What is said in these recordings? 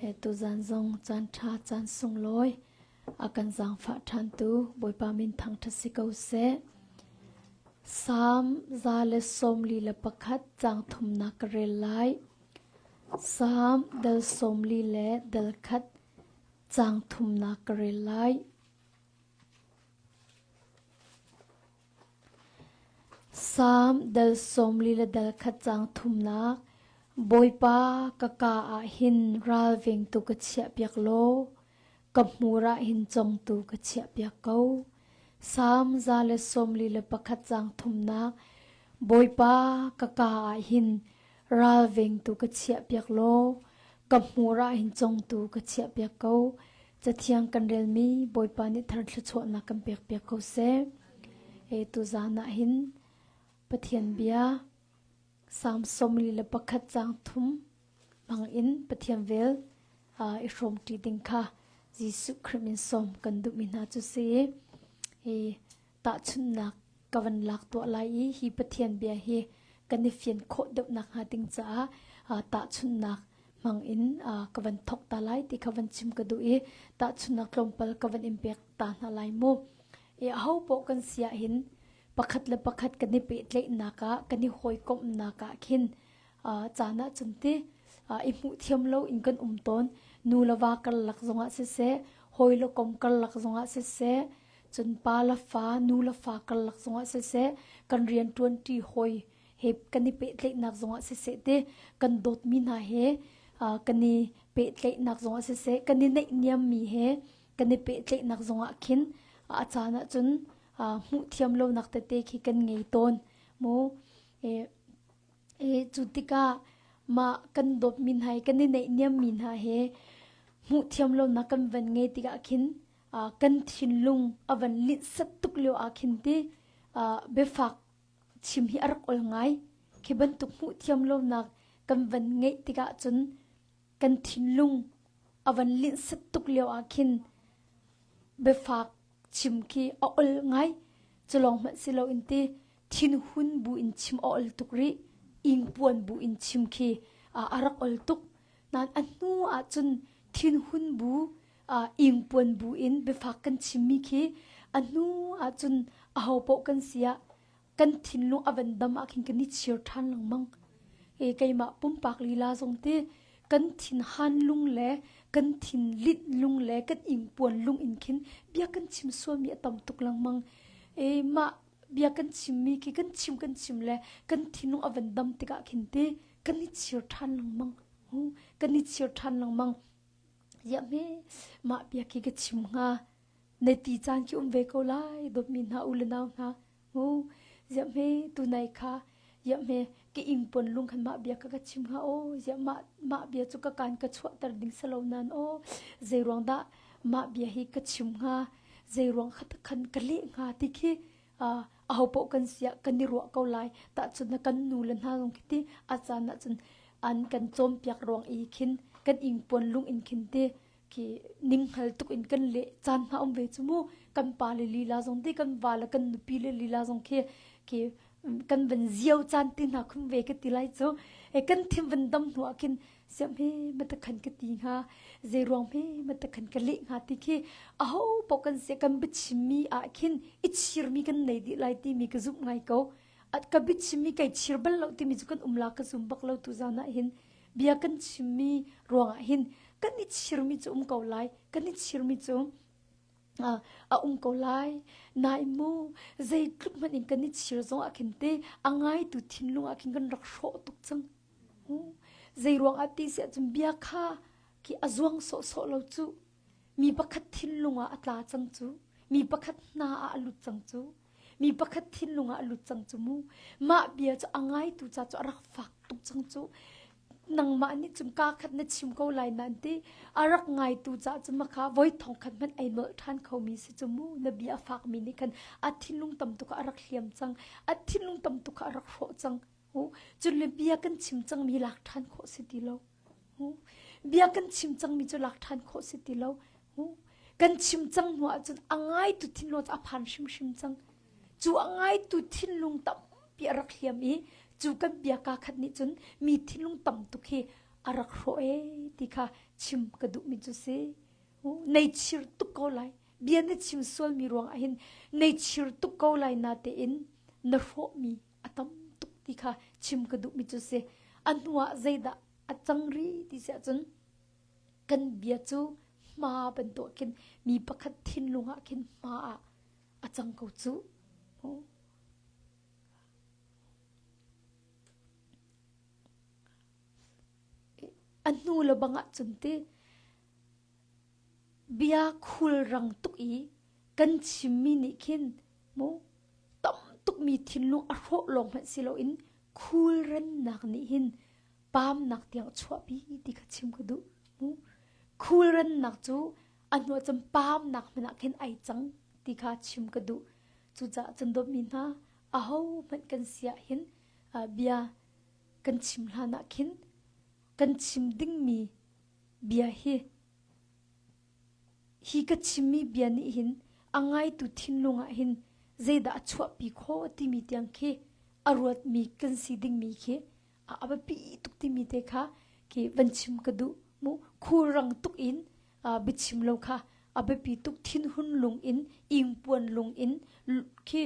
Tuzan zong caan ṭha caan sunglawi a kan zaangfah ṭhantu Bawipa min thangṭhat si ko seh. Salm 141 caang thumnak ka rel lai. Salm dal 40 le dal khat caang thumnak ka rel lai. Salm dal 40 le dal khat caang thumnak Bawipa ka kaa ah hin ralvengtu ka chiahpiak law ka hmur ah hin congtu ka chiahpiak ko. Salm 141 caang thumnak Bawipa ka kaa ah hin ralvengtu ka chiahpiak law ka hmur ah hin congtu ka chiahpiak ko. Cathiang kan relmi Bawipa nih thar thluachuahnak kan pekpiak ko seh. E tuzaan ah hin Pathian bia Salm 41 caang thum hmang in Pathian vel i hrawmṭi ding kha Jesuh Khrih min sawm kan duhmi hna cu si. Hi tahchunhnak ka van lak tuah lai i hi Pathian bia hi kan i fian khawh deuh nakhnga ding caah tahchunhnak hmang in ka van thawk ta lai ti kha van chim ka duh i tahchunhnak tlawmpal ka van in pek ta hna lai mu. I aho paoh kan si ahhin pakhat le pakhat kan i pehtlaihnak ah kan i hawikomhnak ah khin caan ah cun ti i hmuh thiam lo in kan um tawn. Nu le va karlak zongah siseh, hawi le kom karlak zongah siseh, cun pa le fa, nu le fa karlak zongah siseh, kan rianṭuanṭi hawi he kan i pehtlaihnak zongah siseh ti kan dawtmi hna he kan i pehtlaihnak zongah siseh, kan i naihniammi he kan i pehtlaihnak zongah khin a caan ahcun hmuh thiam lonak tete khi kan ngei tawn mu. Cu tikah mah kan dawtmi hna hi kan i naihniammi hna he hmuh thiam lonak kan van ngei tikah khin kan thinlung a van linhsat tuk lio ah khin ti biafak chim hi a rak ol ngai. Khi bantuk hmuh thiam lonak kan van ngeih tikah cun kan thinlung a van linhsat tuk lio ah khin biafak chim khi a ol ngai. Culawng hmanh si loin ti thinhun bu in chim a ol tuk rih. Ingpuan bu in chim khi a rak ol tuk. Nain a hnu ah cun thinhun bu ingpuan bu in biafak kan chimmi khi a hnu ah cun aho paoh kan si ah kan thinlung a van dam ah khin kan i chir ṭhan lengmang. E keimah pumpak lila zong ti kan thinhan lung le kan thin linh lung le kan ingpuan lung in khin bia kan chim sualmi a tam tuk lengmang. E mah bia kan chimmi khi kan chim kan chim le kan thinlung a van dam tikah khin ti kan i chir ṭhan lengmang. Kan i chir ṭhan lengmang. Ziah hme mah bia khi ka chim hnga. Na ti caan khi um ve ko lai dawtmi hna u le nau hna. Mu ziah hme tunai kha ziah hme ka ingpon lung khan mah bia ka ka chim hnga aw ziah mah mah bia cu ka kaan ka chuahter ding si lo nan aw zei ruang dah mah bia hi ka chim hnga zei ruang kha khan ka leh hnga ti khi aho paoh kan siah kan i ruah ko lai tahcun na kan nu le hna zong khi ti a caan ah cun an kan cawnpiak ruang i khin kan ingpuan lung in khin ti khi ninghngal tuk in kan leh caan hna um ve cu mu kan pa le lila zong ti kan va le kan nupi le lila zong khi khi kan van zio caan ti hna khum ve ka ti lai cu e kan thim van dam hnu ah khin siam he mata khan ka ti hnga zei ruang he mata khan ka leh hnga ti khi aho paoh kan se kan biachimmi ah khin i chirmi kan nei dih lai timi ka zumh ngai ko ka biachimmi kai chir bal lo timi cu kan um la ka zum bak lo tu zan ah hin bia kan chimmi ruangah hin kan i chirmi cu um ko lai kan i chirmi cu a um ko lai nain mu zeitluk hmanh in kan i chir zong ah khin te a ngaitu thinlung ah khin kan rak hrawh tuk cang zei ruang ah ti si ahcun bia kha khi a zuang sawhsawh lo cu mi pakhat thinlung ah a tla cang cu mi pakhat hna ah a lut cang cu mi pakhat thinlung ah a lut cang cu mu mah bia cu a ngaitu ca cu a rak fak tuk cang cu nangmah nih cun kaa khat na chim ko lai nan ti a rak ngaitu ca cu makha voi thong khat hmanh ei nolh ṭhan khomi si cu mu na bia a fakmi nih khan a thinlung tam tuk a rak hliam cang a thinlung tam tuk a rak hrawh cang cun le bia kan chim cangmi lak ṭhan khawh si ti lo bia kan chim cangmi cu lak ṭhan khawh si ti lo kan chim cang hnu ahcun a ngaitu thinlung cu a phan hrimhrim cang cu a ngaitu thinlung tampi a rak hliam i cu kan bia kaa khat nih cun mi thinlung tam tuk hi a rak hrawh ee ti kha chim ka duhmi cu si. Nei chir tuk ko lai. Bia na chim sualmi ruangah hin nei chir tuk ko lai na tein na hrawhmi a tam tuk ti kha chim ka duhmi cu si. A hnuah zeidah a cang rih ti si ahcun kan bia cu hma bantuk khin mi pakhat thinlung ah khin hma ah a cang ko cu. A hnu le bang ah cun ti bia khulrang tuk i kan chimmi nih khin mu tam tukmi thinlung a hrawh lawng hmanh si loin khulrannak nih hin paamnak tiang a chuahpi ti kha chim ka duh. Mu khulrannak cu a hnuah cun paamnak hmanh ah khin ai cang ti kha chim ka duh. Cucaah cun dawtmi hna aho hmanh kan si ah hin bia kan chim hlan ah khin kan chim dingmi bia hi hi ka chimmi bia nih hin a ngaitu thinlung ah hin zeidah a chuahpi khawh timi tiang khi a ruatmi kan si dingmi khi a biapi tuk timi te kha khi van chim ka duh mu khulrang tuk in biachim lo kha a biapi tuk thinhun lung in ingpuan lung in khi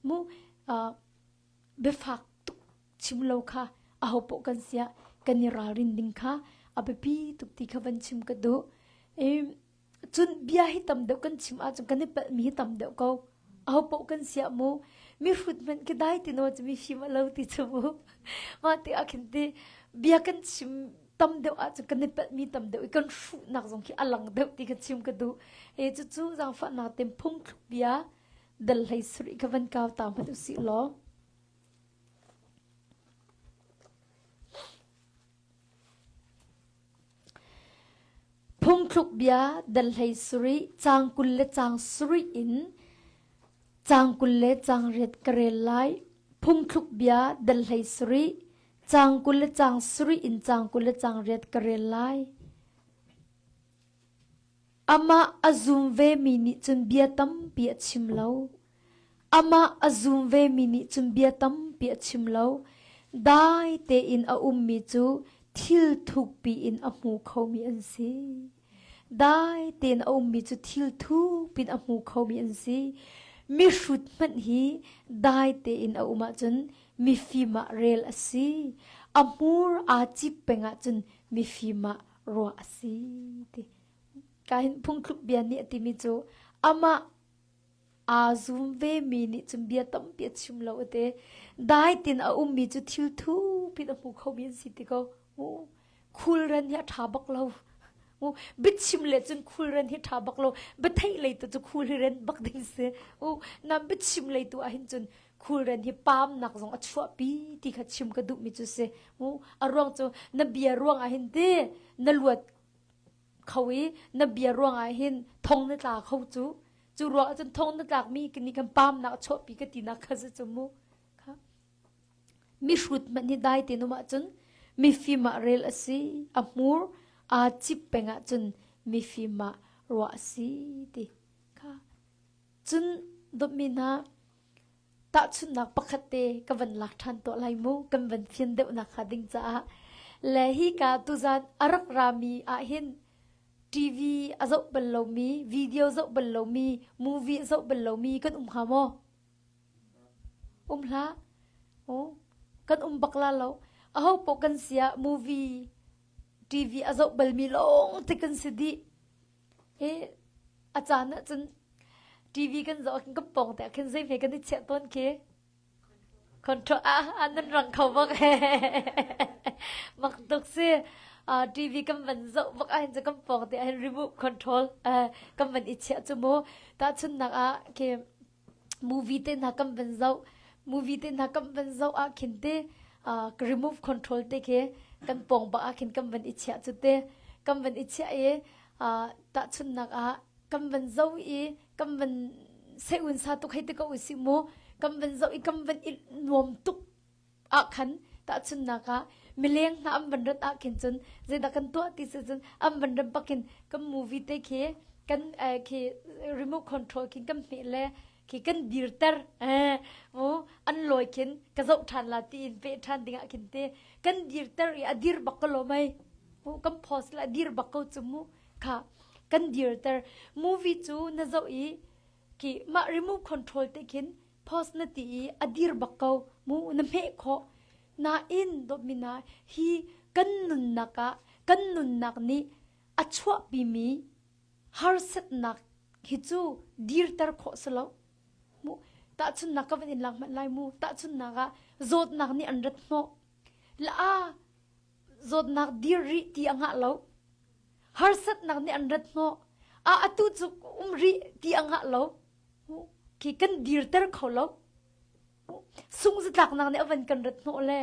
mu biafak tuk chim lo kha aho poh kan siah kan i ralrin ding kha a biapi tuk ti kha van chim ka duh. Cun bia hi tam deuh kan chim ahcun kan i palhmi hi tam deuh ko. Aho poh kan siah mu mi hrut hmanh khi dai ti naw cu mi fim a lo ti cu mu. Mah ti ah khin ti bia kan chim tam deuh ahcun kan i palhmi tam deuh i kan hruhnak zong khi a lang deuh ti kha chim ka duh. E cucu zaangfahnak tem phungthluk bia dal hlei sarih kha van kau ta hmanh usih law. Phungthluk bia dal hlei sarih caang 20 le caang sarih in caang 20 le caang riat ka rel lai. Phungthluk bia dal hlei sarih caang 20 le caang sarih in caang 20 le caang riat ka rel lai. Amah a zum vemi nih cun bia tampi a chim lo. Amah a zum vemi nih cun bia tampi a chim lo. Dai tein a ummi cu thil thukpi in a hmu khomi an si. Dai tein a ummi cu thil thukpi in a hmu khomi an si. Mihrut hmanh hi dai tein a um ahcun mifim ah rel a si. A hmur aa cip peng ahcun mifim ah ruah a si ti. Ka hin phungthluk bia nih a timi cu amah aa zum vemi nih cun bia tampi a chim lo a ti. Dai tin a ummi cu thil thupin a hmu khomi an si ti ko. Khulren hi a ṭha bak lo. Biachim le cun khulren hi ṭha bak lo. Biatheih lei tu cu khul hi ren bak ding si. Na biachim lei tu ahhin cun khulren hi paamnak zong a chuahpi ti kha chim ka duhmi cu si. A ruang cu na bia ruang ah hin ti na luat kho i na bia ruang ah hin thong na tla kho cu. Cu ruang ah cun thong na tlakmi nih kan paamnak a chuahpi ka tinak kha si cu mu. Kha. Mihrut hmanh hi dai tein um ahcun mifim ah rel a si. A hmur aa cip peng ahcun mifim ah ruah a si ti kha. Cun dawtmi hna tahchunhnak pakhat te ka van lak ṭhan tuah lai mu kan van fian deuhnak hnga ding caah le hi ka tuzan a rak rami ah hin TV a zoh bal lomi video zoh bal lomi movie a zoh bal lomi kan um hnga maw um hlah oh kan um bak la lo aho poh kan sia movie TV a zoh balmi lawng te kan si dih Hi a caan ah cun TV kan zoh ah kan pawng te ah khin zei hme kan i chiah tawn khi. Control ah ah nan rang kho bak mak tuk si. Uh, TV kan van zoh bak ah hin cu kan pawng te ah hin remote control uh, kan van i chiah cu mu. Tahchunhnak ah khi movie te hna kan van zoh movie te hna kan van zoh ah khin te uh, remove control te khi kan pawng bak ah khin kan van i chiah cu te kan van i chiah i uh, tahchunhnak ah kan van zoh i kan van seun sa tuk hei ti ko usih mu kan van zoh i kan van i nuam tuk ah khan tahchunhnak ah mileng hna an van rat ah khin cun zeidah kan tuah ti si cun an van rat bakin kan movie te khi kan eh, khi remote control khin kan hmeh le khi kan dirter eh mu an lawi khin ka zoh ṭhan la tiin peh ṭhan ding ah khin te kan dirter i a dir bak ko lo mei. Kan pause la dir bak ko cu mu. Kha kan dirter. Movie cu na zoh i ki mah remote control te khin pause na ti i a dir bak ko mu na hmeh khawh. Nain dawtmi hna hi kan nunnak ah kan nunnak nih a chuahpimi harsatnak hi cu dirter khawh si lo. Mu tahchunnak ka van in lak hmanh lai mu. Tahchunnak ah zawtnak nih an rat hnawh. La zawtnak dir rih ti a ngah lo. Harsatnak nih an rat hnawh. A atu cu um rih ti a ngah lo. Khi kan dirter kho lo. Sungzatlaknak nih a van kan rat hnawh le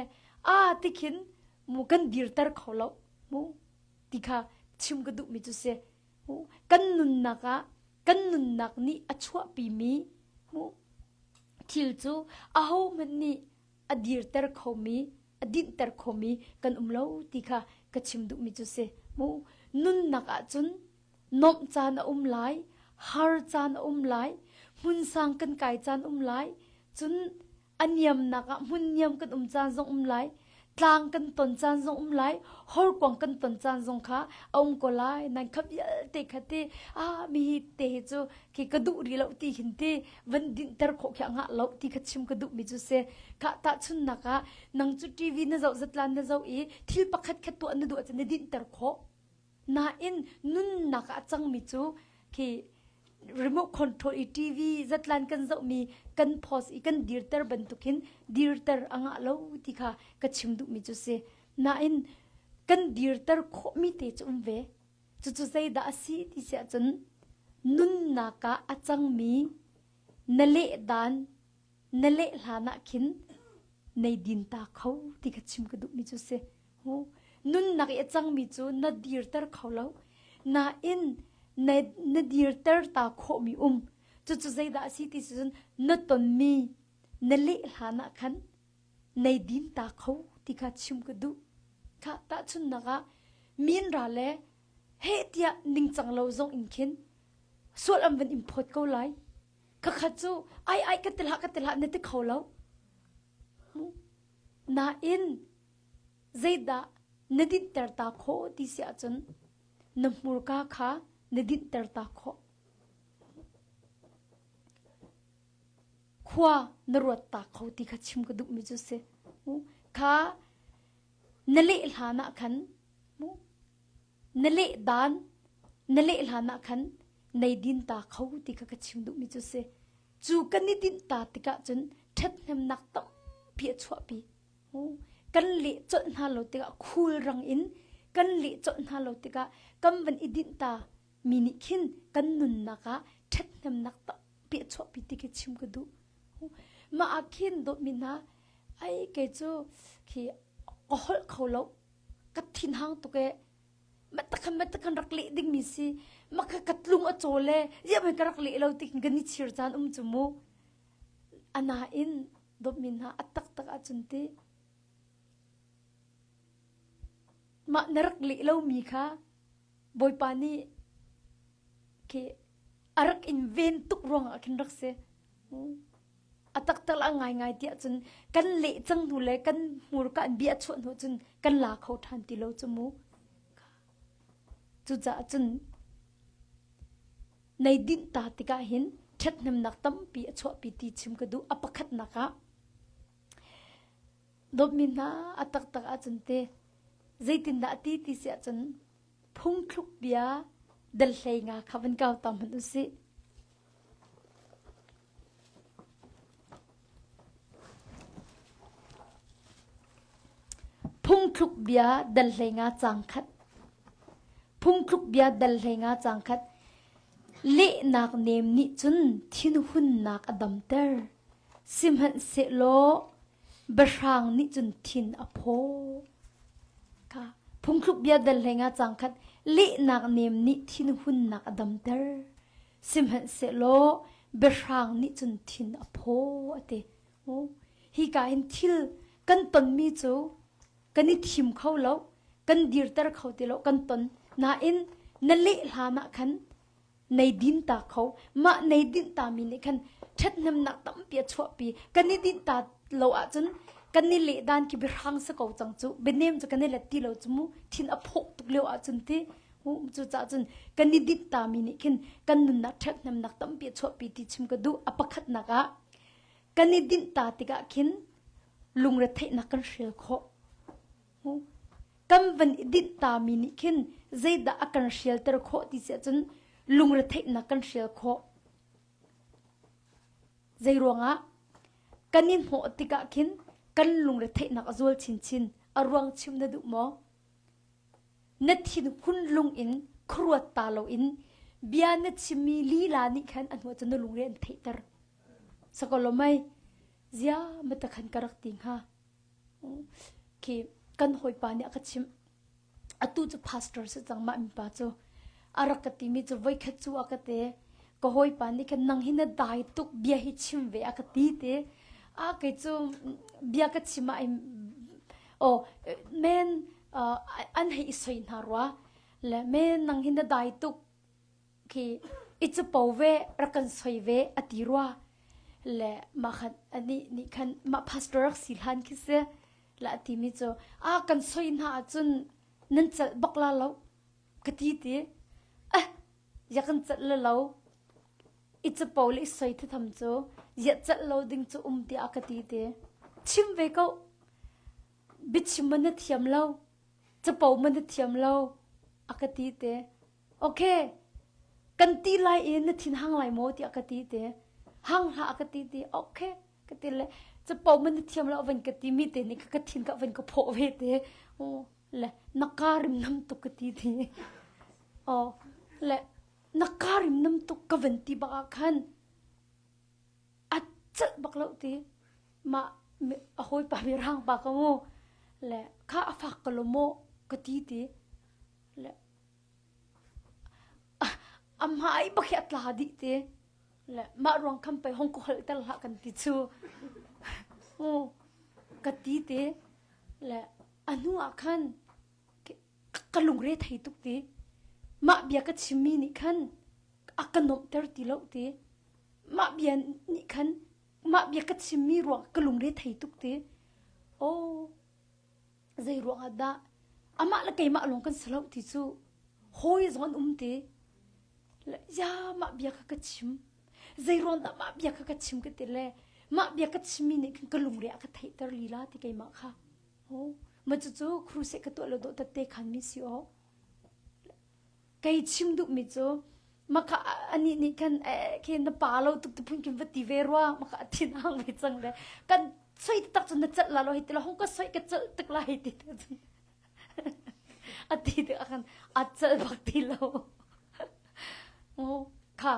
a tikhin mu kan dirter kho lo. Mu ti kha chim ka duhmi cu si. Kan nunnak ah kan nunnak nih a chuahpimi mu thil cu ahohmanh nih a dirter khomi a dinhter khomi kan um lo ti kha ka chim duhmi cu si mu nunnak ahcun nomh caan a um lai har caan a um lai hmun sang kan kai caan um lai cun a niamnak ah hmun niam kan um caan zong um lai tlang kan ton caan zong um lai horkuang kan ton caan zong kha a um ko lai nan kha vialte kha te ah mi hi te hi cu khi ka duh ri lo ti hin ti van dinhter khawh khi a ngah lo ti kha chim ka duh mi cu si kha tahchunnak ah nang cu TV na zoh zatlan na zoh i thil pakhat khat tuah na duh ahcun na dinhter khawh nain nunnak ah a cangmi cu khi remote control i TV zatlan kan zohmi kan pause i kan dirter bantukin dirter a ngah lo ti kha ka chim duhmi cu si nain kan dirter khawhmi te cu um ve cucu zeidah a si ti si ahcun nunnak ah a cangmi na leh dan na leh hlan ah khin nei din ta kho ti kha chim ka duhmi cu si. Nunnak i a cangmi cu na dirter kho lo. Nain na, na dirter ta khawhmi um. Cucu zeidah a si ti cun na tonmi na leh hlan ah khan nei din ta kho ti kha chim ka duh. Kha tahchunnak ah min ra le heh tiah ningcang lo zong in khin sual an van in phawt ko lai. Khakhat cu ai ai ka ti hlah ka ti hlah na ti kho lo. Nain zeidah na dinhter ta khawh ti si ahcun na hmurka kha na dinhter ta khawh. Khua na ruat ta kho ti kha chim ka duhmi cu si. Kha na leh hlan ah khan na leh dan na leh hlan ah khan nei din ta kho ti kha ka chim duhmi cu si. Cu kan i dinh ta tikah cun ṭhathnemnak tampi a chuahpi. Kan leh colh hna lo tikah khulrang in kan leh colh hna lo tikah kan van i dinh ta mi nih khin kan nunnak ah ṭhathnemnak tampi a chuahpi ti khi chim ka duh. Mah ah khin dawtmi hna ai kei cu khi ka holh kho lo ka thinhang tuk ee matakhan matakhan rak leh dingmi si makha ka tlung a caw le ziah ka rak leh lo ti kan i chir caan um cu mu anain dawtmi hna a taktak ahcun ti mah na rak leh lomi kha Bawipa nih khi a rak in ven tuk ruangah khin rak si a taktak la ngaingai tiah cun kan leh cang hnu le kan hmurka an bia chuah hnu cun kan la kho ṭhan ti lo cu mu cucaah cun nei dinh ta tikah hin ṭhathnemnak tampi a chuahpi ti chim ka duh a pakhatnak ah dawtmi hna a taktak ahcun te zeitindah a ti ti si ahcun phungthluk bia dal hlei nga kha van kau ta hmanh usih Phungthluk bia dal 15 caang khat. Phungthluk bia dal 15 caang khat. Lehnak nem nih cun thinhunnak a damter. Sihmanhsehlaw biahrang nih cun thin a phaw. Kha phungthluk bia dal 15 caang khat. Lehnak nem nih thinhunnak a damter. Sihmanhsehlaw biahrang nih cun thin a phaw a ti. Hika hin thil kan tonmi cu kan i thim kho lo, kan dirter kho ti lo, kan ton. Nain na leh hlan ah khan nei din ta kho. Mah nei din ta mi nih khan ṭhathnemnak tampi a chuahpi. Kan i dinh ta lo ahcun. Kan i leh dan khi biahrang si ko cang cu. Bianem cu kan i let ti lo cu mu. Thin a phawh tuk lio ahcun ti. Cu cah cun kan i dinh tami nih khin kan nunnak ṭhathnemnak tampi a chuahpi ti chim ka duh. A pakhatnak ah kan i dinh ta tikah khin lungretheihnak kan hrial khawh. Kan van i dinh tami nih khin zeidah a kan hrialter khawh ti si ahcun lungretheihnak kan hrial khawh. Zeiruangah kan i hnawh tikah khin kan lungretheihnak a zual chinchin. A ruang chim na duh maw? Na thinhun lung in khuaruat ta loin bia na chimmi lila nih khan a hnuah cun na lungre an theihter. Sakolomai zia mata khan ka rak ti hnga. Khi kan hawipa nih a ka chimh. Atu cu pastor si cang mah mipa cu. A rak ka timi cu voikhat cu a ka te. Ka hawipa nih khan nang hi na dai tuk bia hi chim ve a ka ti te. A kei cu bia ka chim ah oh men an hei i soi hna rua. Le men nang hi na dai tuk khi i capo ve rak kan soi ve a ti rua. Le mah khan anih nih khan mah pastor rak si hlan khi si. La a timi cu a kan soi hna ahcun nan celh bak la lo ka ti ti eh ya kan celh le lo i capo le i soi thitham cu ya celh lo ding cu um tiah ka ti ti chim ve ko biachim man na thiam lo capo man na thiam lo a ka ti te Okay, kan ti lai i na thin hang lai maw tiah ka ti te. Hang hlah ka ti ti. Okay, ka ti le capo man na thiam lo van ka ti mi te nih ka thin ka van ka phawh ve te. Oh, le na karim nam tuk ka ti ti. Oh, le na karim nam tuk ka van ti bak ah khan a celh bak lo ti. Mah a hawipa mirang pa ka mu le kha a fak ka lo maw ka ti ti. Le A hmai bak hi a tla dih te. Le mah ruang khan pei hong ka holh ter hlah kan ti cu. Ka ti te. Le a hnu ah khan ka lungre thei tuk ti. Mah bia ka chimmi nih khan a ka nuamhter ti lo ti. Mah bia nih khan mah bia ka chimmi ruang ka lungre thei tuk ti. Oh Zei ruangah dah amah le keimah lawng kan si lo ti cu hawi zong an um ti. Ya mah bia kha ka chim. Zei ruang dah mah bia kha ka chim ka ti le mah bia ka chimmi nih khin ka lungre a ka theihter lila ti keimah kha. Oh, ma cucu crusade ka tuah lo dawh tette khan mi si aw. Kei chim duhmi cu maka anih nih khan khi na pa lo tuk ti phun khin va ti ve rua maka a thin hang ve cang le kan soi tak cun na celh la lo hei ti la hong ka soi ka celh tuk la hei ti te cun a ti te khan a celh bak ti lo kha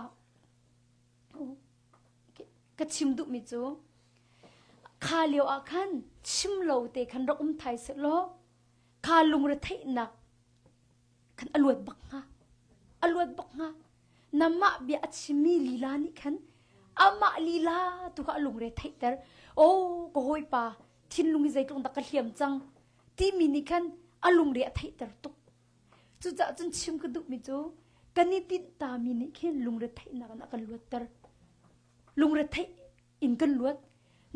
ka chim duhmi cu kha lio ah khan chim lo te khan rak um thai se law kha lungre theihnak khan a luat bak hnga a luat bak hnga namah bia a chimmi lila nih khan amah lila tu kha a lungre theihter oh ka hawipa thinlung hi zeitluk dah ka hliam cang timi nih khan a lungre a theihter tuk cucaah cun chim ka duhmi cu kan i tinhtami nih khin lungre theihnak in a kan luatter lungre theih in kan luat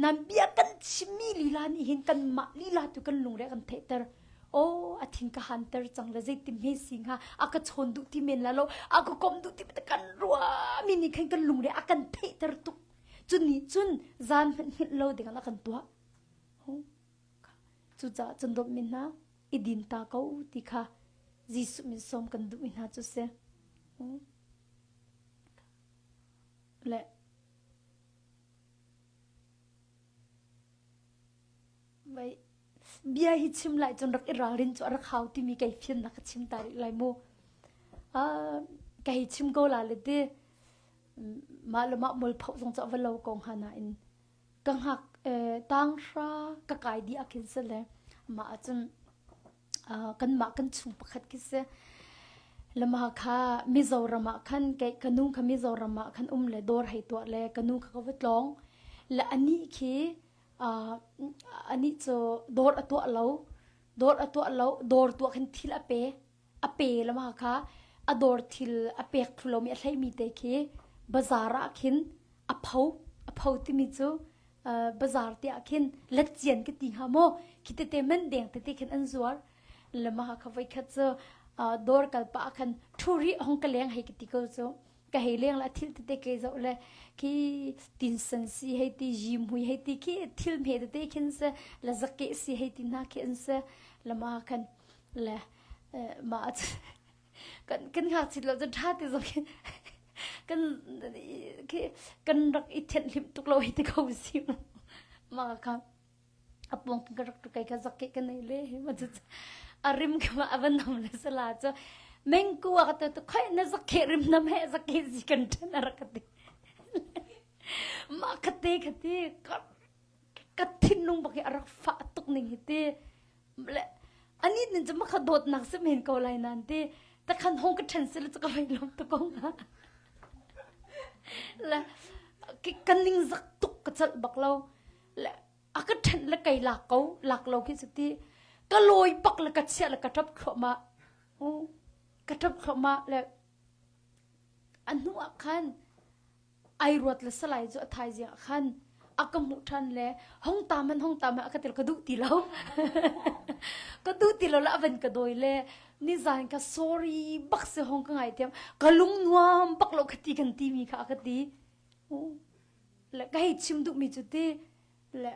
nan bia kan chimmi lila nih hin kanmah lila tu kan lungre kan theihter oh a thin ka hanter cang le zeitim he si hnga a ka chawn duh ti men la lo a ka kom duh ti kan ruami nih khan kan lungre a kan theihter tuk cun nih cun zan hmanh hngilh lo ding a kan tuah cucaah cun dawt mi hna i din ta ko ti kha Jesuh min sawm kan duh mi hna cu si le Vai bia hi chim lai cun rak i ralrin cu a rak hau timi kei fiannak ka chim ta rih lai mu. Uh, ka hei chim ko la le ti mah le mah mualphoh zong cu a va lo ko hnga nain ka hngak tang hra ka kai dih ah khin si le mah ahcun kanmah kan chung pakhat khi si lama kha Mizoram ah khan kei ka nu kha Mizoram ah khan um le dawr hei tuah le ka nu kha ka va tlawng le anih khi anih cu dawr a tuah lo dawr a tuah lo dawr tuah khan thil a pe a pe lama kha a dawr thil a pek thlu lomi a hleimi te khi bazar ah khin a pho a pho timi cu. Bazar te ah khin latcian ka ti hnga maw khi tete man deng tete khin an zuar le mah kha voi khat cu dawr kal pah khan thu ri hong ka leng hei ka ti ko cu ka hei leng la thil tete ke zoh le khi tinsan si hei ti jim hui hei ti khi thil hme tete khin se la zake si hei ti na khi an se le ma khan le ma kan kan ngakchit lo cun ṭha ti zong khin kan khi kan rak i thianhhlimh tuk lo hi ti ko si ma kha a pawng ka rak tu kai ka zak ke ka nei le ma cu a rim ka ma avan nam le sala cu mengku a ka tu khoi na zak ke rim nam he zak ke si kan ṭhan a rak ka ti ma ka te ka ti ka thinlung bak hi a rak fah tuk ning hi ti le ani nin cu makha dawtnak si men ko lai nan ti takhan hong ka ṭhen sila cu ka vai lom tu ko nga le ka ning zak tuk ka chalh bak lo le a ka ṭhen le kai lak ko lak lo khi su ti ka lawi bak le ka chiah le ka ṭap thluahmah ka ṭap thluahmah le a hnu ah khan ai ruat le salai cu a thaizing ah khan a ka hmuh ṭhan le hong ta man hong ta man a ka tel ka duh ti lo ka duh ti lo le a van ka dawi le nizan ka sorry bak si hong ka ngai tiam ka lung nuam bak lo ka ti kan ti mi kha a ka ti le ka hei chim duh mi cu ti le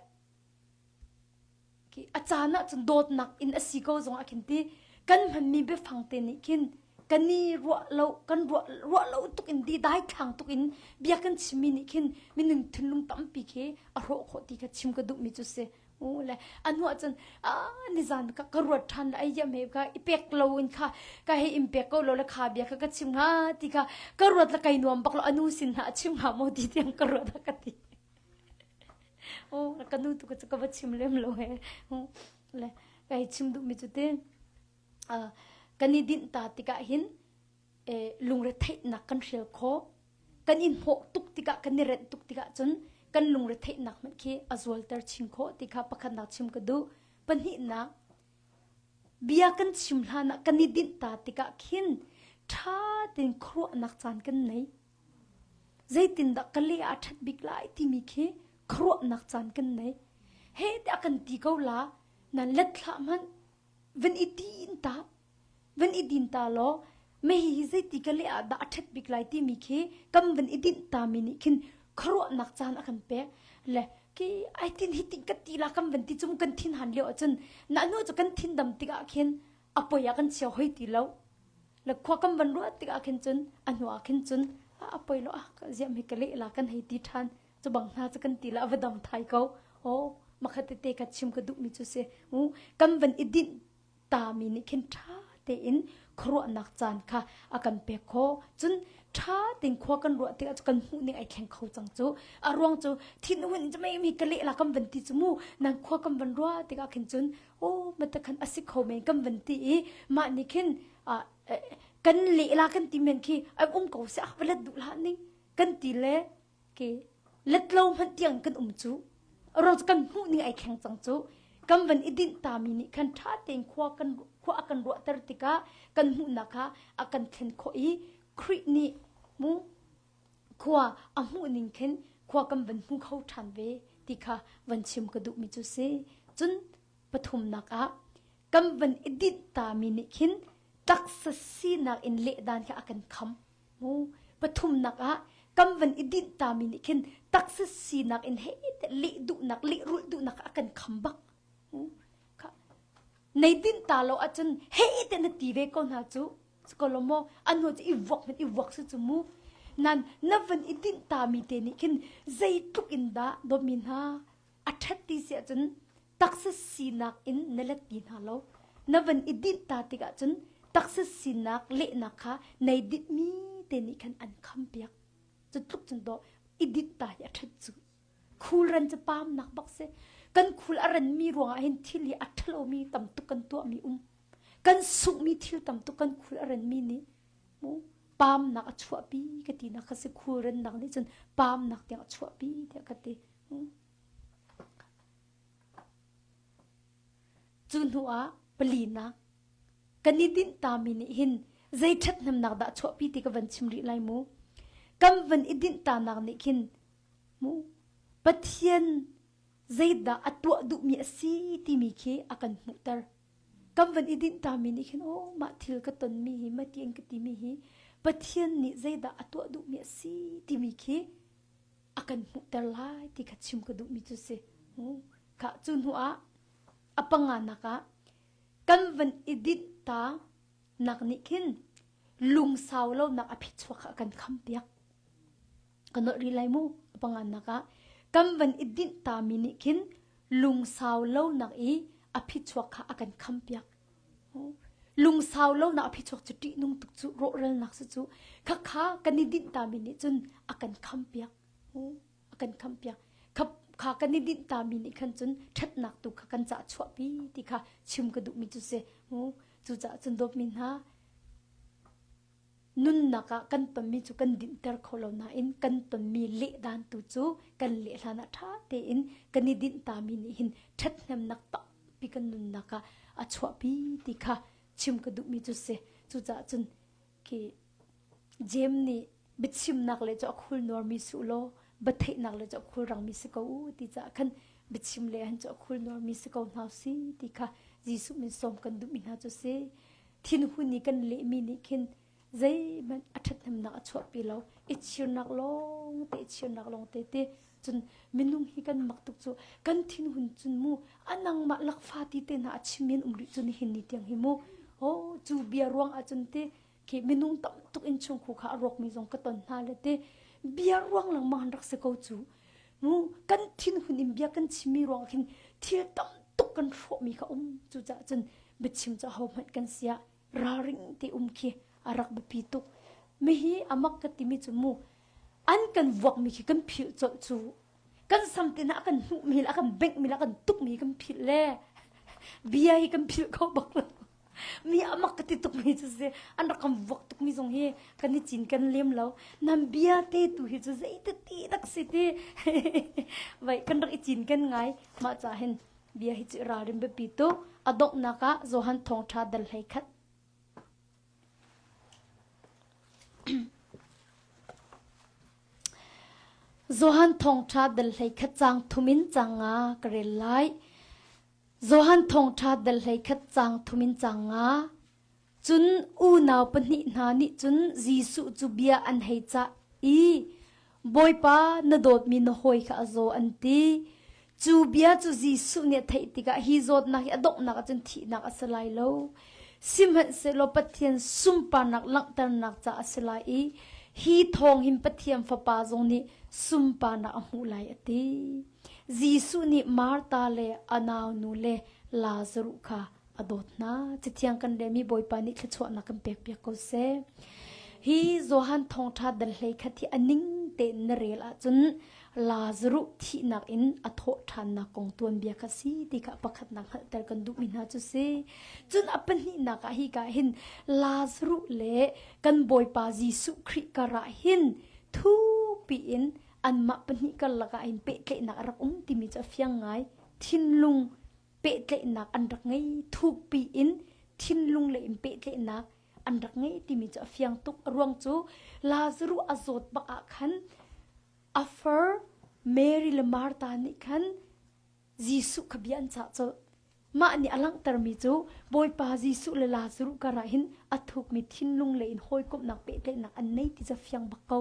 A caan ah cun dawtnak in a si ko zong ah khin ti kan hmanmi biafang te nih khin kan i ruah lo kan ruah ruah lo tuk in di daithlang tuk in bia kan chimmi nih khin minung thinlung tampi khi a hrawh khawh ti kha chim ka duhmi cu si. U le a hnuah cun ah nizan ka ka ruat ṭhan le ai yam he kha i pek lo in kha ka hei in pek ko lo le kha bia kha ka chim hnga ti kha ka ruat le kai nuam bak lo anu sin hna a chim hnga maw ti tiang ka ruat a ka ti. Oh, ka nu tu ka ka va chim lem lo he. Le kai chim duh mi cu te kan i dinh ta tikah hin lungre theihnak kan hrial khawh. Kan in hmawh tuk tikah kan i renh tuk tikah cun kan lungre theihnak hmanh khi a zualter chin khawh ti kha pakhatnak chim ka duh. Pahnihnak bia kan chim hlan ah kan i dinh ta tikah khin ṭha tein khuaruahnak caan kan nei. Zeitindah ka le ah ṭhat bik lai timi khi khuaruahnak caan kan nei. He tiah kan ti ko la, nan let hlah hmanh. Van i din ta, van i din ta law, mei hi zeiti ka le ah dah a ṭhat bik lai timi khi kan van i dinh ta mi nih khin khuaruahnak caan a kan pek. Le ki ai tin hi tin ka ti la kan van ti cum kan thin han lio ahcun na nu cu kan thin dam tikah khin a poi ah kan chia hoi ti lo. Le khua kan van ruah tikah khin cun a hnu ah khin cun a poi lo ah ziam hi ka leh la kan hei ti ṭhan cu bang hna cu kan ti la a va dam thai ko oh makhat tete ka chim ka duh mi cu si u kan van i dinh ta mi nih khin ṭha tein khuaruahnak caan kha a kan pek khawh cun ṭha tein khua kan ruah tikah kan hmuh ning ai thleng kho cang cu a ruang cu thin hun cu mei mi ka leh la kan van ti cu mu nan khua kan van ruah tikah khin cun oh mata khan a si kho men kan van ti i mah nih khin kan leh la kan ti men khi ai um ko se va let duh hlah ning kan ti le ke let lo hmanh tiang kan um cu ro kan hmuh ning ai thleng cang cu kan van i dinh ta mi nih khan tha tein khua kan khua a kan ruahter tikah kan hmuhnak kha a kan thlen khawh i Khrih nih mu khua a hmuh ning khin khua kan van hmu kho ṭhan ve ti kha van chim ka duhmi cu si. Cun pathumnak ah kan van i dinh tami nih khin taksa sinak in lehdan kha a kan kham. Mu pathumnak ah kan van i dinh tami nih khin taksa sinak in he leh duhnak lehrulh duhnak a kan kham bak. Nei dinh ta lo ahcun hei te na ti ve ko hna cu. Kolomo an hnu cu i vuak hmanh i vuak si cu mu nan na van i dinh ta mi te nih khin zeitluk in dah dawtmi hna a ṭhat ti si ahcun taksa sinak in na let ti hna lo na van i dinh ta tikah cun taksa sinak lehnak kha nei dinh mi te nih khan an kham piak cu tluk cun dawh i dinh ta hi a ṭhat cu khulran cu pamnak bak si kan khul a ran mi ruangah hin thil hi a ṭhalo mi tam tuk kan tuah mi um kan sunghmi thil tam tuk kan khul a renmi nih mu pamnak a chuahpi ka ti nak kha si khul rennak nih cun pamnak tiang a chuahpi tiah ka ti cu hnu ah palinak kan i dinh tami nih hin zei ṭhathnemnak dah chuahpi ti ka van chim rih lai mu kan van i dinh tanak nih khin mu Pathian. Zeidah a tuah duhmi a si timi khi a kan hmuhter. Kan van i dinh tami nih khin aw mah thil ka tonmi hi mah ti an ka timi hi Pathian nih zeidah a tuah duhmi a si timi khi a kan hmuhter lai ti kha chim ka duhmi cu si. Kha cu hnu ah a panganak ah kan van i dinh ta nak nih khin lungsau lonak a phichuak kha a kan khampiak. Ka nolh rih lai mu a panganak ah kan van i dinh tami nih khin lungsau lonak i a phichuak kha a kan khampiak. Lungsau lonak a phichuak cu ṭihnung tuk cu rawhralnak cu cu khakha kan i dinh tami nih cun a kan khampiak. A kan khampiak. Kha kha kan i dinh tami nih khan cun ṭhatnak tu kha kan cah chuahpi ti kha chim ka duhmi cu si. Cucaah cun dawtmi hna Nunnak ah kan tonmi cu kan dinhter kho lo nain kan tonmi lehdan tu cu kan leh hlan ah ṭha tein kan i dinh tami nih hin ṭhathnemnak tampi kan nunnak ah a chuahpi ti kha chim ka duhmi cu si. Cucaah cun khi Jeim nih biachimnak le cu a khul nuarmi si u law biatheihnak le cu a khul rangmi si ko u ti caah khan biachim le han cu a khul nuarmi si ko hna si ti kha Jesuh min sawm kan duhmi hna cu si. Thinhun i kan lehmi nih khin zeihmanh a ṭhathnemnak a chuahpi lo. I chirnak lawng te, i chirnak lawng te te. Cun minung hi kan mak tuk cu kan thinhun cun mu a nangmah lakfa ti te hna a chimmi an um rih cu nihin ni tiang hi mu. Oh, cu bia ruang ahcun te khi minung tam tuk in chungkhu kha a rawkmi zong ka ton hna le te bia ruang lengmang an rak si ko cu. Mu kan thinhun in bia kan chimmi ruang khin thil tam tuk kan hrawhmi kha um. Cucaah cun biachim cu ahohmanh kan siah ralring te um khi a rak biapi tuk. Mihi amak ka timi cu mu an kan vuakmi khi kan philh colh cu kan sam te hna a kan hnuhmi le a kan benghmi le a kan tukmi kan philh le bia hi kan philh kho bak lo. Mi amak ka ti tukmi cu si an rak kan vuak tukmi zong hi kan i cin kan lem lo. Nan bia te tu hi cu zeiti ti dak si ti vai kan rak i cin kan ngai mah ca hin Bia hi cu ralrin biapi tuk. A donghnak ah Johan Thawngṭha dal 11. Johan Thawngṭha dal 11 caang thum in caang nga ka rel lai. Johan Thawngṭha dal 11 caang thum in caang nga. Cun unau pahnih hna nih cun Jesuh cu bia an hei cah i, Bawipa, na dawtmi na hawi kha a zaw, an ti. Cu bia cu Jesuh nih a theih tikah hi zawtnak hi a donghnak ah cun thihnak a si lai lo. Sihmanhsehlaw Pathian sunparnak langhternak caah a si lai i hi thawng hin Pathian Fapa zong nih sunparnak a hmuh lai, a ti. Jesuh nih Martha le a naunu le Lazaruh kha a dawt hna. Cathiang kan relmi Bawipa nih thluachuahnak kan pekpiak ko seh. Hi Johan thawngṭha dal hlei khat hi a ning tein na rel ahcun Lazaruh thihnak in a thawh ṭhannak kong tuanbia kha si ti kha pakhatnak hngalhter kan duhmi hna cu si. Cun a pahnihnak ah hi ka hin Lazaruh le kan Bawipa Jesuh Khrih karah hin thupi in anmah pahnih karlak ah hin pehtlaihnak a rak um timi cu a fiang ngai. Thinlung pehtlaihnak an rak ngei thukpi in thinlung lei in pehtlaihnak an rak ngei timi cu a fiang tuk a ruang cu Lazaruh a zawt bak ah khan a far Mary le Martha nih khan Jesuh kha bia an cah colh mah nih a langhtermi cu Bawipa Jesuh le Lazaruh karah hin a thukmi thinlung lei in hawikomhnak pehtlaihnak an nei ti cu fiang bak ko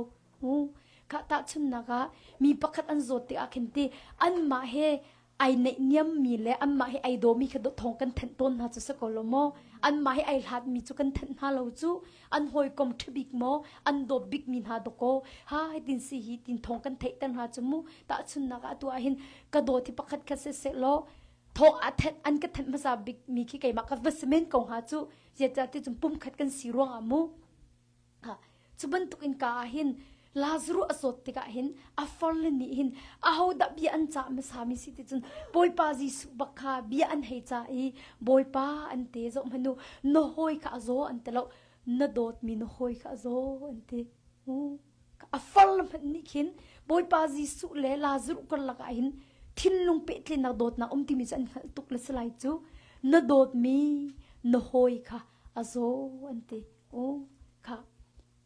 Kha tahchunhnak ah mi pakhat an zawt tikah khin ti anmah he ai neihniammi le anmah he ai dawmi kha thawng kan thenh tawn hna cu si ko lo maw? Anmah he ai hlatmi cu kan thenh hna lo cu an hawikom ṭhabik maw an dawt bikmi hna dawkaw ha hitin si hi tin thawng kan theihter hna cu mu tahchunhnak ah atu ah hin ka dawt hi pakhat khat siseh law thawng a thenh an ka thenh hmasa bikmi khi keimah ka va si men ko hnga cu zeicah ti cun pumkhat kan si ruangah mu Cu bantuk in ka ah hin Lazarus a zawt tikah hin a farle nih hin ahodah bia an cah hmasa mi si ti cun Bawipa Jesuh bak kha bia an hei cah i Bawipa an ti zoh hmanh u na hawi kha a zaw an ti lo na dawtmi na hawi kha a zaw an ti a farle hmanh nih khin Bawipa Jesuh le Lazarus karlak ah hin thinlung pehtlennak dawtnak um timi cu an hngalh tuk le si lai cu na dawtmi na hawi kha a zaw an ti Kha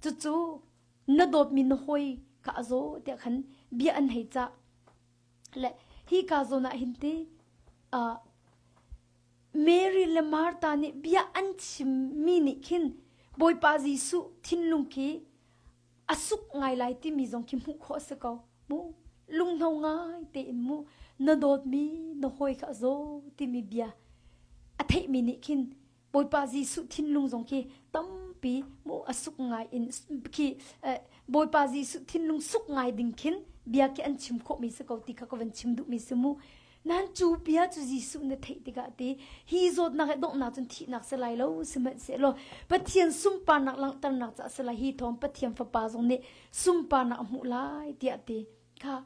cucu na dawtmi na hawi kha a zaw tiah khan bia an hei cah. Le Hi ka zawn ah hin te uh, Mary le Martha nih bia an chimmi nih khin Bawipa Jesuh thinlung khi a suk ngai lai timi zong khi hmuh khawh a si ko. Mu lunghno ngai tein mu na dawtmi na hawi kha a zaw timi bia a theihmi nih khin Bawipa Jesuh thinlung zong khi tampi mu a suk ngai in khi Bawipa Jesuh thinlung suk ngai ding khin bia khi an chim khawhmi si ko ti kha ka van chim duhmi si mu. Nan cu bia cu Jesuh na theih tikah ti hi zawtnak he donghnak cun thihnak si lai lo sihmanhsehlaw Pathian sunparnak langhternak caah si lai hi thawng Pathian Fapa zong nih sunparnak a hmuh lai tiah ti kha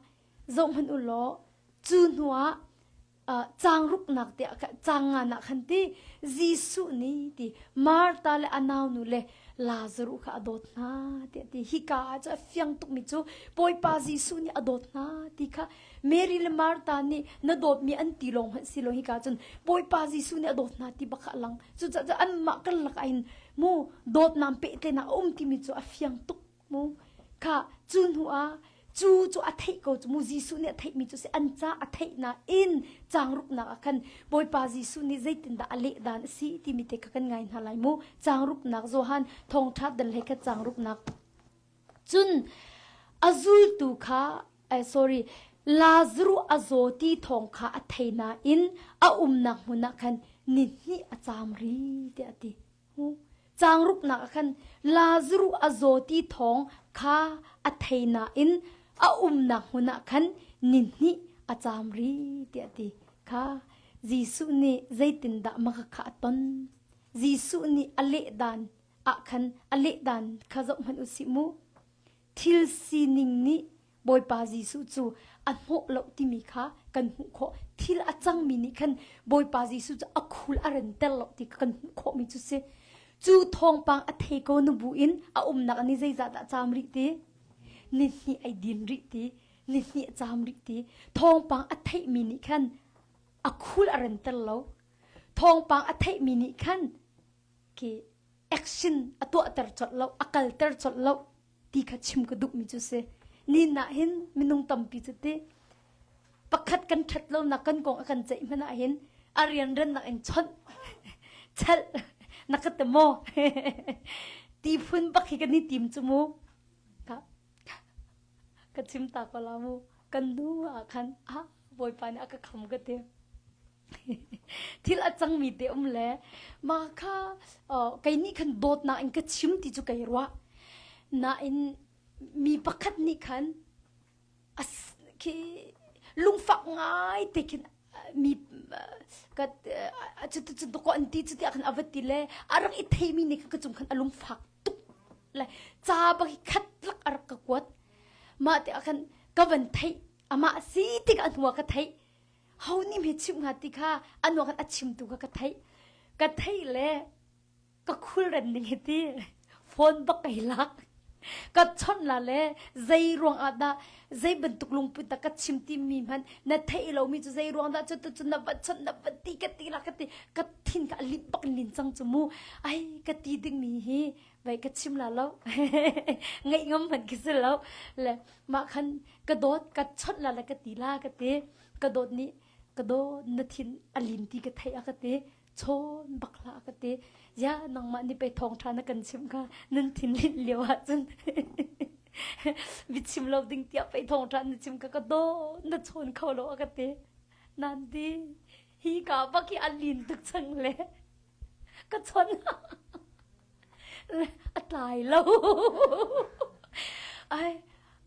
zoh hmanh u law cu hnuah caang ruknak tiah caang nganak khan ti Jesuh nih ti Martha le a naunu le Lazaruh kha a dawt hna tiah ti hika ah cu a fiang tukmi cu Bawipa Jesuh nih a dawt hna ti kha Mary le Martha nih na dawtmi an ti lawng hmanh si lo hika cun Bawipa Jesuh nih a dawt hna ti bak kha a lang cucaah anmah karlak ah hin mu dawtnak pehtlaihnak a um timi cu a fiang tuk mu kha cu hnu ah cu cu a theih ko cu mu Jesuh nih a theihmi cu si an ca a theih nain caang ruknak ah khan Bawipa Jesuh nih zeitindah a leh dan a si timi te kha kan ngai hna lai mu caang ruknak Johan thawngṭha dal he kha caang ruknak cun a zultu kha eh, sorry Lazarus a zaw ti thawng kha a thei nain a umnak hmun ah khan ni hnih a caam ri tiah a ti Caang ruknak ah khan Lazaruh a zaw ti thawng kha a thei nain a umnak hmun ah khan nihnih a caam rih tiah a ti. Kha Jesuh nih zeitindah maka kha a ton? Jesuh nih a leh dan ah khan a leh dan kha zoh hmanh u sih mu. Thil sining nih Bawipa Jesuh cu a hnawh lo timi kha kan hmuh khawh. Thil a cangmi nih khan Bawipa Jesuh cu a khul a renter lo ti kha kan hmuh khawhmi cu si. Cu thawngpang a thei ko nu bu in a umnak ni zeizah dah caam rih ti? Ni hnih ai din rih ti? Ni hnih a caam rih ti? Thawngpang a theihmi nih khan a khul a renter lo. Thawngpang a theihmi nih khan khi action a tuahter colh lo, a kalter colh lo. ti kha chim ka duhmi cu si. Nin ah hin minung tampi cu ti pakhat kan ṭhat lonak kan kong a kan ceih hmanh ah hin a rianrannak in chawnh chelh na ka ti maw ti phun bak hi kan i tim cu mu ka chim ta ko la mu kan nu ah khan ah bawipa nih a ka kham ka ti Thil a cangmi te um le mah kha kei nih khan dawtnak in ka chim ti cu kei ruah. Nain mi pakhat nih khan khi lungfak ngai te khin mi ka cu cu ko an ti cu tiah khan a va ti le a rak i theimi nih khan ka cung khan a lungfak tuk le ca bak hi khat lak a rak ka kuat. Mah te ah khan ka van theih amah si tik a hnu ah ka theih ho nih hme chimh hnga ti kha anu khan a chimtu kha ka theih ka theih le ka khulren ning hi ti phone bak kai lak ka chawnh la le zei ruang ah dah zei bantuk lungput dah ka chim ti mi hmanh na theih lo mi cu zei ruang dah cu tu na va chawnh na va ti ka ti la ka ti ka thin ka lip bak lin cang cu mu ai ka ti ding mi hi vai ka chim la lo ngaih ngam hmanh khi si lo le mah khan ka dawt ka chawnh la le ka ti la ka ti ka dawt nih ka dawt na thin a lin ti ka theih a ka ti chawn bak hlah a ka ti ya nangmah nih pei thawngṭha na kan chimh kha nan thin linh lio ahcun biachim lo ding tiah pei thawngṭha na chim kha ka dawt na chawn kho lo a ka ti nan ti hi ka bak hi a lin tuk cang le ka chawn a tlai lo ai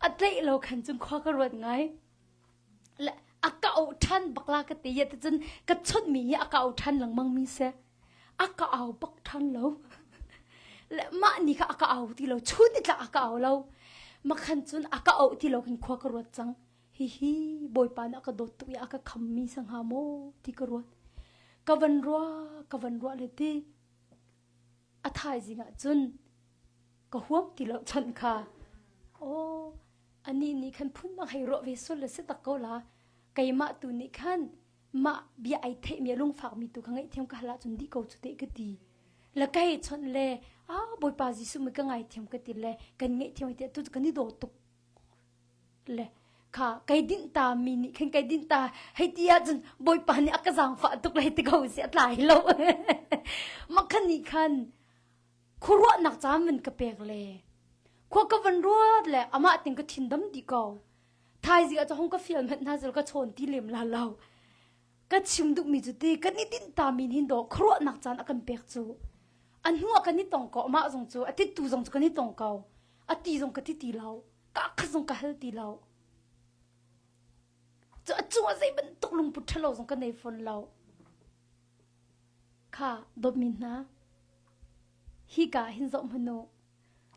a tlaih lo khan cun khua ka ruat ngai le a ka auh ṭhan bak la ka ti ya cun ka chawnh mi hi a ka auh ṭhan lengmang mi si a ka au bak ṭhan lo le mah ni kha a ka au ti lo chun ni tla a ka au lo makhan cun a ka auh ti lo khin khua ka ruat cang hihi bawipa nih a ka dawt tuk i a ka kham mi sa hnga maw ti ka ruat ka van ruah ka van ruah le ti a thaizing ah cun ka huam ti lo chawnh kha aw anih nih khan phundang hei ruah ve sul le si tak ko la keimah tu nih khan mah bia ai theihmi a lungfak mi tu kha ngaihthiam ka hal ahcun dih ko cu teh ka ti le kai chawnh le a bawipa Jesuh mi ka ngaithiam ka ti le kan ngaihthiam ti tu kan i daw tuk le. Kha kai dinh ta mi nih khin kai dinh ta hei ti ahcun Bawipa nih a ka zaangfah tuk lai ti ko si a tlai lo. Mah khan nih khan khuaruahnak caan van ka pek le khua ka van ruat le amah ting ka thin dam dih ko. Thaizing ah hong ka fial hmanh hna zel ka chawn ti lem la lo. Ka chim duhmi cu ti kan i dinh ta mi hin dawh khuaruahnak caan a kan pek cu. A hnu ah kan i tong ko amah zong cu a tittu zong cu kan i tong ko. A ti zong ka ti ti lo. Ka khat zong ka hal ti lo. Cu a cung ah zei bantuk lungput ṭhalo zong ka nei fawn lo. Kha dawtmi hna, hika hin zoh hmanh u.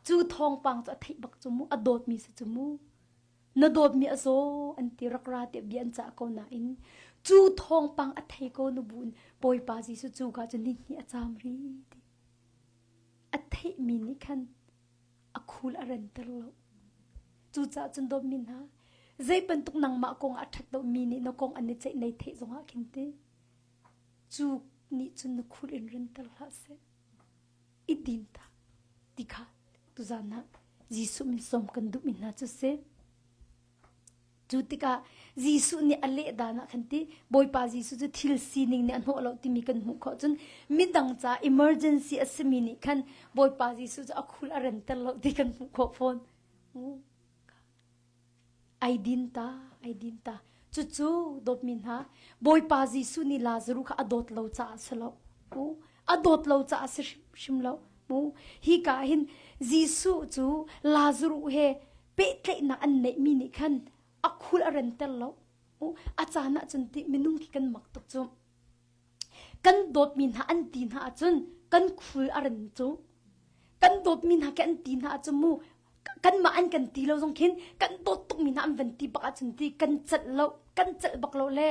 Cu thawngpang cu a theih bak cu mu, a dawtmi si cu mu. Na dawtmi a zaw an ti rak ra tiah bia an cah ko nain cu thawngpang a thei ko nu buin Bawipa Jesuh cu ka cu nihnih a caam ri ti. A theihmi nih khan a khul a renter lo. Cucaah cun dawtmi hna, zei bantuk nangmah kong ah a ṭhat lomi nih na kong an i ceih nei theih zongah khin ti. Cu nih cun na khul in renter hlah seh. I din ta ti kha tuzan ah Jesuh min sawm kan duhmi hna cu si. Cu tikah Jesuh nih a leh dan ah khan ti Bawipa Jesuh cu thil sining nih a hnawh lo timi kan hmuh khawh cun midang ca emergency a simi nih khan Bawipa Jesuh cu a khul a renter lo ti kan hmuh khawh fawn. Ai din ta, ai din ta. Cucu dawtmi hna, Bawipa Jesuh nih Lazaruh kha a dawt lo caah a si lo. A dawt lo caah a si hrimhrim lo. Hi ka hin Jesuh cu Lazaruh he pehtlaihnak an neihmi nih khan a khul a renter lo. A caan ah cun ti minung khi kan mak tuk cu. Kan dawtmi hna an ti hna ahcun kan khul a ren cu. Kan dawtmi hna khi an ti hna ahcun mu kanmah an kan ti lo zong khin kan dawt tukmi hna an van ti bak ahcun ti kan celh lo kan celh bak lo le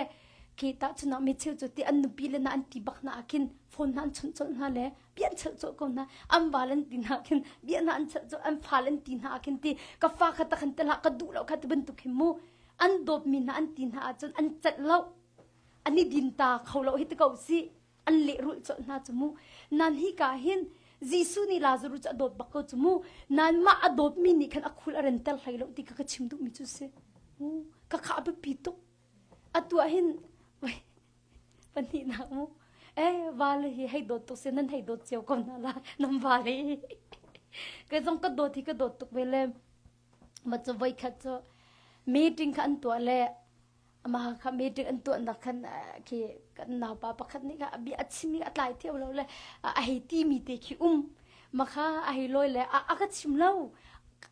khi tahchun ah mi cheu cu ti an nupi le na an ti bak hna ah khin phone hna an chawnh colh hna le bia an chelh colh ko hna an val an ti hna khin bia hna an chelh colh an fal an ti hna ah khin ti ka fa kha ta khan te hlah ka duh lo kha ti bantuk hin mu an dawtmi hna an ti hna ahcun an celh lo an i din ta kho lo hi ti ko si an lehrulh colh hna cu mu nan hi ka hin Jesuh nih Lazarus cu a dawt bak ko cu mu nan mah a dawtmi nih khan a khul a renter hlei lo ti kha ka chim duhmi cu si ka kha a biapi tuk atu ah hin pahnihnak mu eh vale hi hei dawt tuk si nan hei dawt cio ko hna la nan vale kei zong ka dawt hi ka dawt tuk ve le ma cu voi khat cu meeting kha an tuah le amah kha meeting an tuahnak khan khi kan naupa pakhat nih kha a bia a chim i a tlai thiam lo le a hei ti mi te khi um ma kha a hei lawi le a ka chim lo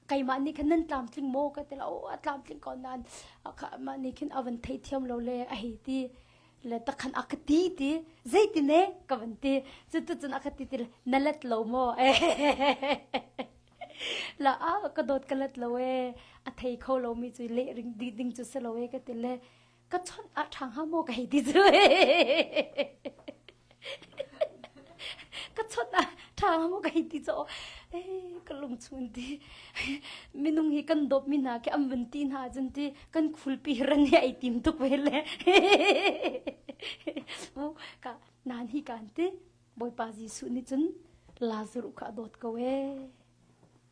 keimah nih khan nan tlamtling maw ka ti lo a tlamtling ko nain kha mah nih khin a van thei thiam lo le a hei ti le takhan a ka ti ti zeitin e ka van ti cu tu cun a ka ti ti na let lo maw la a ka dawt ka let lo e a thei kho lo mi cu le ring ding cu si lo e ka ti le ka chawnh ah ṭha hnga maw ka hei ti cu ka chawnh ah ṭha hnga maw ka hei ti cu eh ka lung chung ti minung hi kan dawt mi hna khi an van ti hna cun ti kan khulpi ran hi ai tim tuk ve le mu ka nan hi kan ti Bawipa Jesuh nih cun Lazarus kha a dawt ko ee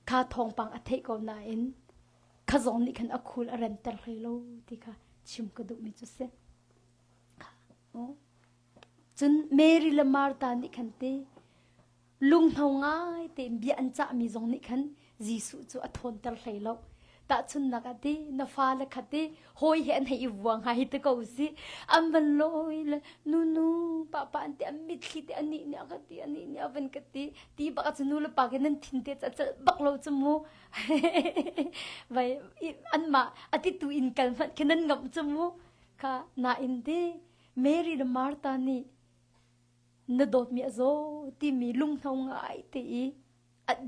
kha thawngpang a theih ko nain kha zong nih khan a khul a renter hlei lo ti kha chim ka duhmi cu si. Cun Mary le Martha nih khan ti lunghno ngai tein bia an cahmi zong nih khan Jesuh cu a thawnter hlei lo. Tahchunhnak ah ti na fale kha ti hawi he an hei i vuang ha hi ti ko si an van lawi le nunu papa an ti an mitthli te anih nih a ka ti anih nih a van ka ti ti bak ah cu nu le pa ke nan thin te a celh bak lo cu mu vai anmah a titu in kal hmanh khi nan ngamh cu mu kha nain ti Mary le Martha nih na dawtmi a zaw timi lunghno ngai te i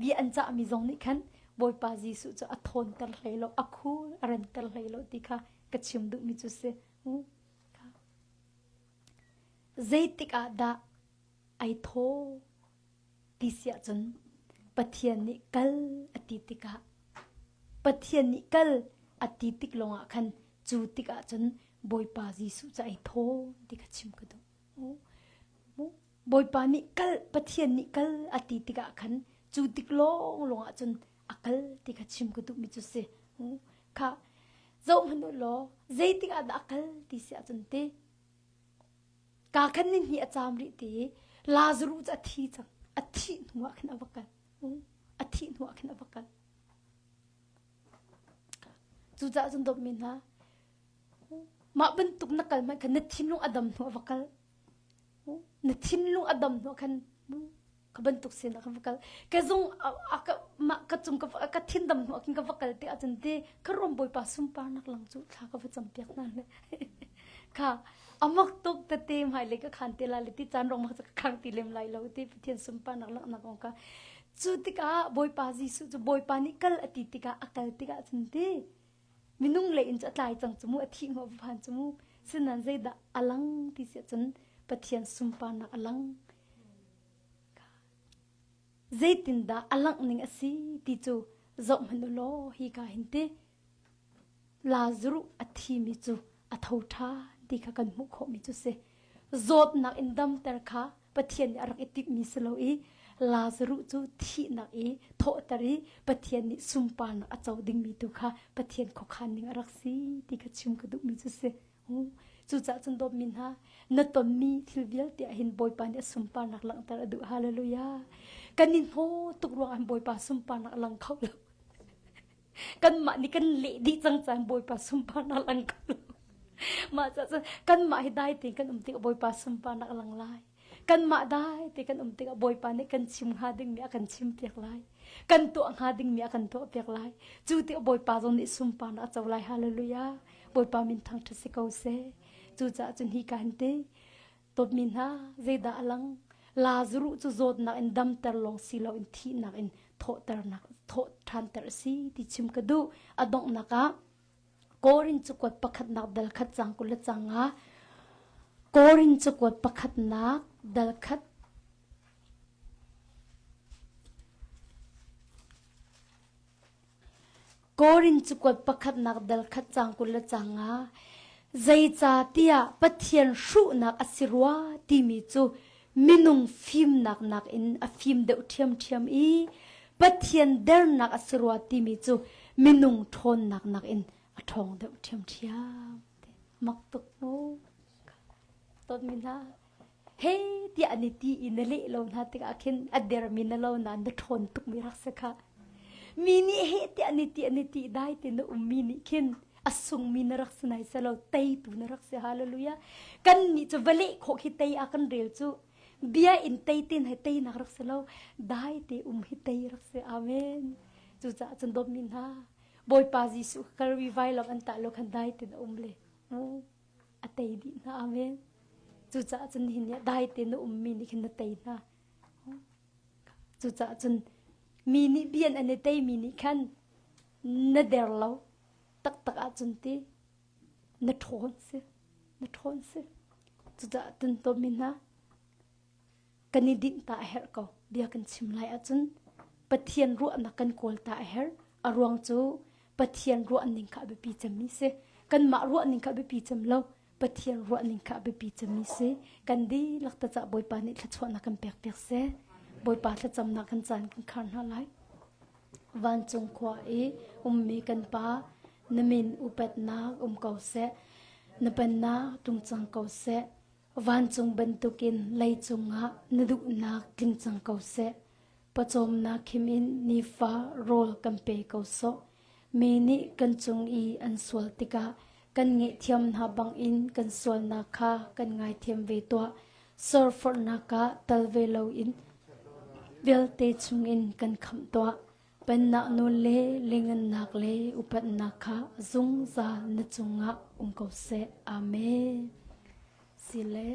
bia an cahmi zong nih khan Bawipa Jesuh cu a thawnter hlei lo a khul a renter hlei lo ti kha ka chim duhmi cu si zeitik ah dah ai thaw ti si ahcun Pathian nih kal a ti tikah Pathian nih kal a ti tik lawngah khan cu tikah cun Bawipa Jesuh cu ai thawn ti kha chim ka duh. Bawipa nih kal Pathian nih kal a ti tikah khan cu tik lawng lawngah cun a kal ti kha chim ka duhmi cu si. Kha. Zoh hmanh u law zeitik ah dah a kal ti si ahcun ti ka khan ni hnih a caam rih ti Lazaruh cu a thi cang. A thih hnu ah khan a va kal. A thih hnu ah khan a va kal. Cucaah cun dawtmi hna, mah bantuk na kal hmanh khan na thinlung a dam hnu a va kal. Na thinlung a dam hnu ah khan ka bantuk sin ah ka va kal. Ka zung ka mah ka cung ka ka thin dam hnu ah khin ka va kal te ahcun te ka rom bawipa sunparnak lang cu thla ka va cam piak hna le kha amak tuk tete hmai le ka khan te la le ti caan rong mak ka khang ti lem lai lo ti Pathian sunparnak langhnak kong ka Cu tikah Bawipa Jesuh cu Bawipa nih kal a ti tikah a kal tikah cun ti minung lei in cu a tlai cang cu mu a thih hnawh va phan cu mu sinain zeidah a lang ti si ahcun Pathian sunparnak a lang zeitindah a langh ning a si ti cu zoh hmanh u law hi ka hin ti Lazaruh a thimi cu a tho ṭhan ti kha kan hmuh khawhmi cu si. Zawtnak in damter kha Pathian nih a rak i timhmi si lo i Lazaruh cu thihnak i thawhter i Pathian nih sunparnak a co dingmi tu kha Pathian khuakhan ning a rak si ti kha chim ka duhmi cu si. Cucaah cun dawtmi hna, na tonmi thil vialte ah hin Bawipa nih a sunparnak langhter a duh. Hallelujah. Kan i hnaw tuk ruangah hin Bawipa sunparnak a lang kho lo. Kanmah nih kan leh dih cang caan Bawipa sunparnak lang kho lo. Mah caah cun kanmah hi dai tein kan um tikah Bawipa sunparnak a lang lai. Kanmah dai te kan um tikah Bawipa nih kan chim hnga dingmi a kan chimpiak lai. Kan tuah hnga dingmi a kan tuahpiak lai. Cu tikah Bawipa zong nih sunparnak a co lai. Hallelujah. Bawipa min thangṭhat si ko seh. Cucaah cun hi ka hin te Dawtmi hna, zeidah a lang? Lazaruh cu zawtnak in damter lawng si loin thihnak in thawhternak thawh ṭhanter a si ti chim ka duh. A donghnak ah Korin cakuat pakhatnak dal khat cang 20 le cang nga Korin cakuat pakhatnak dal khat Korin cakuat pakhatnak dal khat caang 20 le caang nga zeicahtiah Pathian hruhnak a si rua timi cu minung fimnak nakin a fim deuh ṭhiamṭhiam i Pathian dernak a si rua timi cu minung ṭhawnnak nakin a ṭhawng deuh ṭhiamṭhiam. Mak tuk mu. Dawtmi hna, he tiah an i ti i na leh lo hna tikah khin a dermi na lo nain na ṭhawn tukmi rak si kha. Mi nih he tiah an i ti an i ti dai te na ummi nih khin a sungmi na rak si nai selo teitu na rak si hallelujah kan nih cu va leh khawh khi tei a kan rel cu bia in tei ten he teinak rak si lo dai te um hi tei rak si amen cucaah cun dawtmi hna Bawipa Jesuh Kalvi vailam an tah lo khan dai ten a um le a tei dih hna amen cucaah cun nihin ni dai te na ummi nih khin na tei hna cucaah cun mi nih bian an i teimi nih khan na der lo taktak ahcun ti na ṭhawn si na ṭhawn si cucaah tun tomi hna kan i dinh ta a herh ko. Bia kan chim lai ahcun Pathian ruahnak kan kawl ta a herh. A ruang cu Pathian ruahning kha a biapi cemmi si. Kanmah ruahning kha a biapi cem lo. Pathian ruahning kha a biapi cemmi si. Kan dihlak ta cah Bawipa nih thluachuahnak kan pek piak seh. Bawipa thlacamnak kan caan kan khar hna lai. Vancung khua i ummi kan Pa, na min upatnak um ko seh. Na pennak tlung cang ko seh. Vancung bantukin leicung ah na duhnak tling cang ko seh. Pawcawmnak khim in nifa rawl kan pe ko sawh. Mi nih kan cung i an sual tikah kan ngaihthiam hna bangin kan sualnak kha kan ngaithiam ve tuah. Sorforhnak ah tal ve loin vialte chungin kan khamh tuah. Pennak nawl le lengannak le upatnak kha zungzal na cungah um ko seh. Amen. Sile.